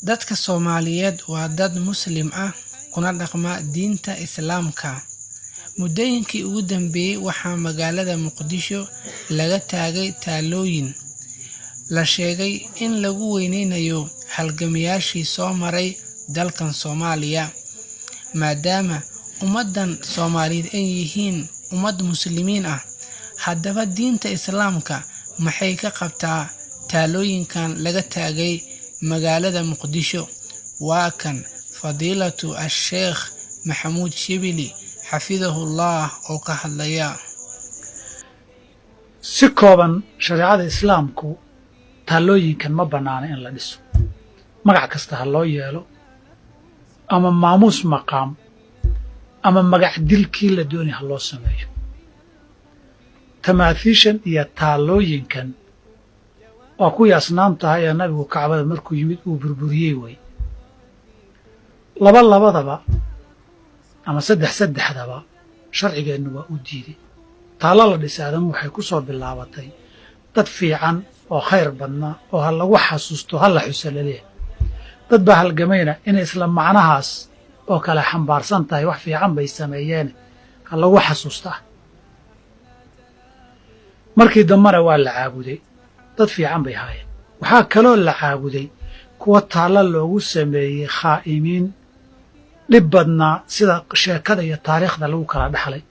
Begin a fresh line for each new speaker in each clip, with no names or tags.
Dadka Soomaaliyeed waa dad Muslim ah kuna dhaqma diinta Islaamka. Muddooyinkii ugu dambeeyay waxaa magaalada Muqdisho laga taagay taallooyin la sheegay in lagu weyneynayo halgamayaashii soo maray dalkan Soomaaliya. Maadaama ummaddan Soomaaliyeed ay yihiin ummad Muslimiin ah, haddaba diinta Islaamka maxay ka qabtaa taallooyinkan laga taagay magaalada Muqdisho? Waa kan Fadiilatu Ash-Sheikh Maxamuud Shibili xafidahullah oo ka hadlaya.
Si kooban, shareecada Islaamku taallooyinkan ma bannaana in la dhiso, magac kasta ha loo yeelo ama maamuus maqaam ama magac dilkii la doonay ha loo sameeyo. Tamaathiishan iyo taallooyinkan waa kuwii asnaamtaha ee Nabigu Kacbada markuu yimid uu burburiyey. Wey laba labadaba ama saddex saddexdaba sharcigeennu waa u diiday. Taallo la dhisay aadamu waxay ku soo bilaabatay dad fiican oo khayr badnaa oo ha lagu xasuusto, ha la xuso laleeyahay. Dad baa halgamayna inay isla macnahaas oo kale xambaarsan tahay, wax fiican bay sameeyeene ha lagu xasuustaa. Markii dambena waa la caabuday, dad fiican bay haayeen. Waxaa kaloo la caabuday kuwa taallo loogu sameeyey khaa'imiin dhib badnaa, sida sheekada iyo taariikhda lagu kala dhexlay.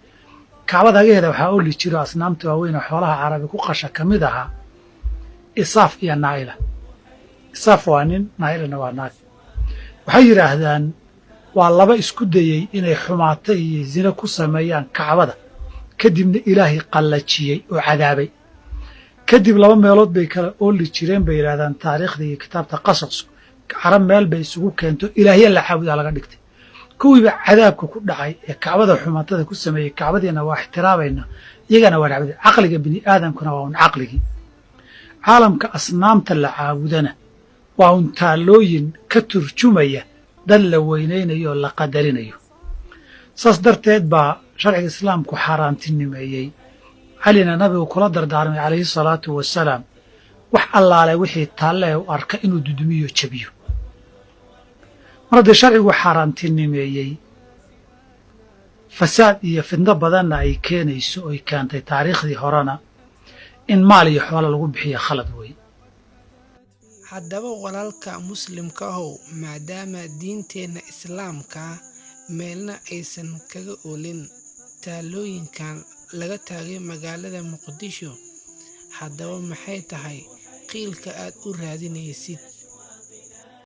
Kacbada agaheeda waxaa oli jiro asnaamta waaweyn oo xoolaha Carabi ku qasha ka mid ahaa Isaaf iyo Naa'ila. Isaaf waa nin, Naa'ilana waa naag. Waxay yidhaahdaan waa laba isku dayey inay xumaato iyo zino ku sameeyaan Kacbada, kadibna Ilaahay qallajiyey oo cadaabay. Kadib laba meelood bay kala ooli jireen, bay yidhahdaan taariikhda iyo kitaabta qasasku. Carab meel bay isugu keento, ilaahya la caabudaa laga dhigtay. Kuwiiba cadaabka ku dhacay ee Kacbada xumaatada ku sameeyey, Kacbadiina waa ixtiraabayna, iyagana waa caabuday. Caqliga bini aadamkuna waa un caqligii caalamka. Asnaamta la caabudana waa un taallooyin ka turjumaya dad la weynaynayo oo la qadarinayo. Saas darteed baa sharciga Islaamku xaaraantinimeeyey. Calina Nabigu kula dardaarmay calayhi salaatu wasalaam wax allaale wixii taalle u arka inuu dudumiyo, jabiyo. Mar haddii sharcigu xaaraantinimeeyey, fasaad iyo fidno badanna ay keenayso oy keentay taariikhdii horena, in maal iyo xoolo lagu bixiyo khalad weeye.
Haddaba walaalka Muslimka ahow, maadaama diinteenna Islaamka meelna aysan kaga oolin taallooyinkan laga taagay magaalada Muqdisho, haddaba maxay tahay qiilka aad u raadinaysid?